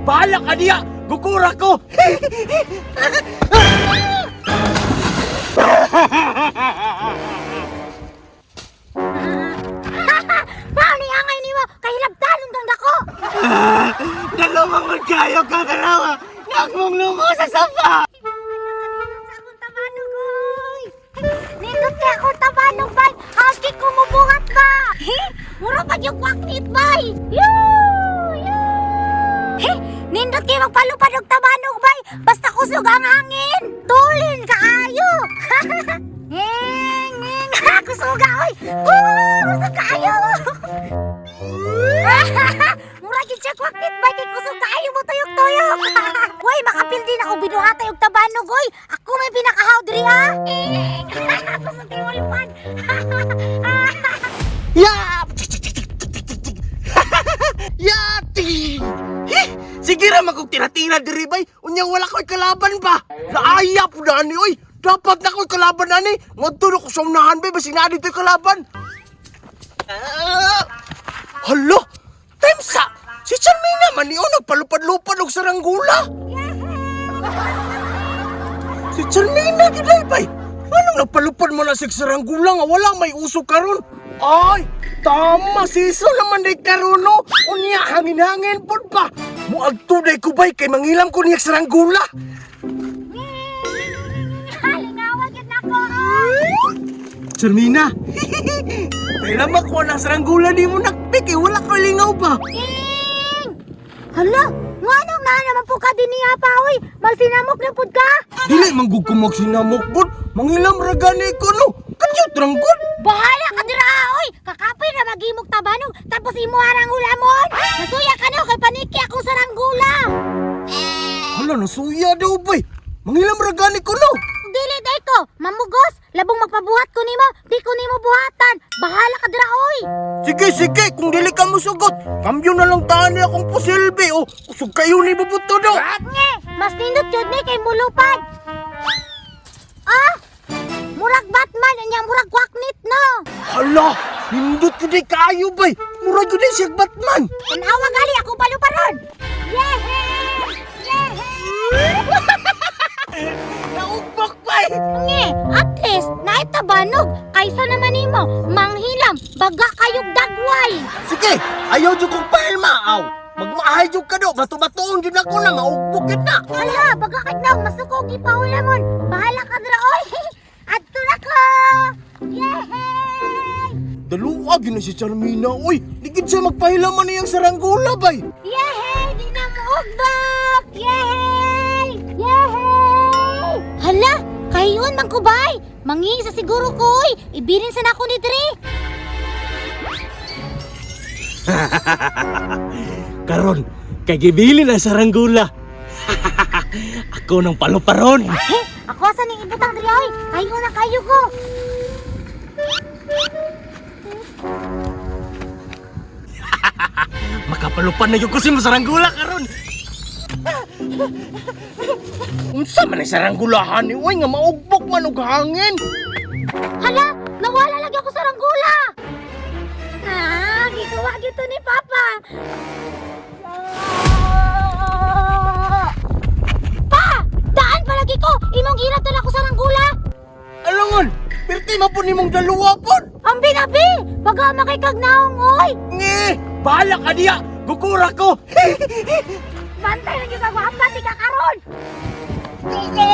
Bahala ka diya! Gukura ko! Mao ni angay nimo kay hilabtanon kang dako. Dalawang kayo ka dalawa! Nagmong lungo sa sapa! Sa akong tabanog oy. Nindot kay akong tabanog bay. Hagi ko mubuhat ba. He, mura pa yung kwaknit bay. Yoo! Yoo! He, nindot kay magpalupad og tabanog bay. Basta kusog ang hangin. Tulin kaayo. Nging, nging. Kusuga oy. Woo, kusog kaayo. Mura gid siya kwaknit bay kay kusog kaayo mo tuyok-tuyok. Way makapil din ako binuhatay og tabanog oy. Ako may pinakahaw diri ha. Kusog kay walupad. Ya! Ya! Ti! Hi! Sige ra magkog tira-tira diri bay. Unya wala ko'y kalaban ba? Naaya po na ani oy. Dapat na ko'y kalaban ani. Ngadto na ko sa unahan bay basig naa dito'y kalaban. Ah! Hala! Temsa! Si Charmina man niyo nagpalupad-lupad og saranggula. Si Charmina gyud ay bay. Anong nagpalupad mo na sig saranggula nga wala may uso karon? Ay, tama siso naman day karon no. Unya hangin-hangin pud pa. Muadto day ko bay kay manghilam ko niya saranggula. Halingawa gyud nako oy. Charmina. Kailan makuha ng saranggula di mo nakpik eh. Wala ko lingaw ba? King! Hala, nganong naa naman po ka din niya pa oy. Magsinamok na pud ka. Dili manggug ko magsinamok pud. Manghilam ra gani ko no. Kadyot rang gud. Bahala ka dira oy. Kakapoy na maghimog tabanog tapos imo arang ulamon. Nasuya ka no kay paniki ako sa ranggula. Hala, nasuya daw bay. Manghilam ra gani ko no. Dili day ko, mamugos, labong magpabuhat ko nimo, di ko nimo buhatan. Bahala ka dira oy. Sige, sige, kung dili ka mosugot, kambyo na lang taan niya akong pusilbi o kusog kayo ni bubuto do. Nge, mas nindot yun ni kay mulupad. Ah! Murag Batman, anya murag kwaknit no. Hala, nindot ko di kayo bay. Murag ko di siya Batman. Tanawa gali ako paluparon. Yehey! Yehey! Naugbok bay. Nge, at least naitabanog kaysa naman nimo manghilam baga kayog dagway. Sige, ayaw jud kong pailma aw. Magmaahay jud ka do, bato-batoon jud ako na maugbok jud na. Hala, baga kay naong masukog ipaulamon. Bahala ka dira oy. Adto na ko. Yehey! Daluag yun na si Charmina, oy. Di gid siya magpahilaman niyang saranggula bay. Yehey! Di na mo ugbok! Yehey! Yehey! Hala, kayon man ko bay. Mangi sa siguro ko oy. Ibilin sa nako ni diri. Karon, kay gibili na saranggula. Ako nang paluparon. He, ako sa ning ibutang diri oy. Kayo na kayo ko. Makapalupan na yung kusin mo saranggula karon. Unsa man ang saranggulahan ni oy nga maugbok man og hangin. Hala, nawala lagi ako sa ranggula. Ah, gikuha gito ni Papa. Pa, daan palagi ko. Imong gilat na ako sa ranggula. Alangon, pirti man po nimong dalawa pod. Ang binabi, baga makikag naong oy. Nge, bahala ka diya. Gukura ko. Bantay lang yung kagwapa, di ka karon. Go, go,